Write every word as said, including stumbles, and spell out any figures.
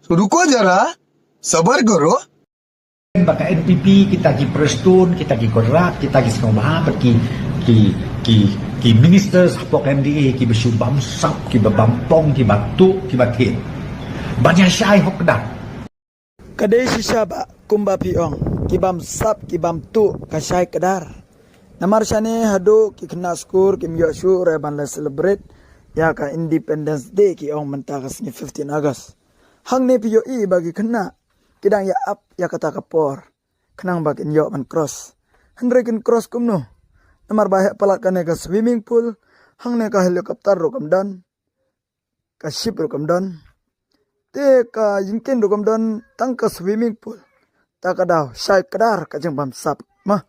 तो रुको जरा, सबर करो। Ba ka N P P, kita ki Prestone, kita ki Conrad, kita ki sngewbha, ba ki, ki, ki, ki ministers hapoh ka M D A, ki ba shu bam sap, ki ba bam pong, ki ba tuh, ki ba thied. Ban ïa shai hok kdar. Ka dei shisha ba kumba phi ong, ki bam sap, ki bam tuh, ka shai kdar. Namar shane haduh ki khynnah skul kim ïoh shuh re ban leh celebrate ïa ka Independence Day, ki ong mynta ka sngi fifteen August. Hangne phi ïohi ba ki khynnah ki dang ïa ap ïa kata ka por khnang ba kin ïoh ban cross. Hynrei kin cross kumno? Namar ba heh palat kane ka swimming pool, hangne ka helicopter ruh kam don, ka ship ruh kam don, te ka jingkieng ruh kam don, tang ka swimming pool. Ta ka daw shai kdar ka jingbam sap ma.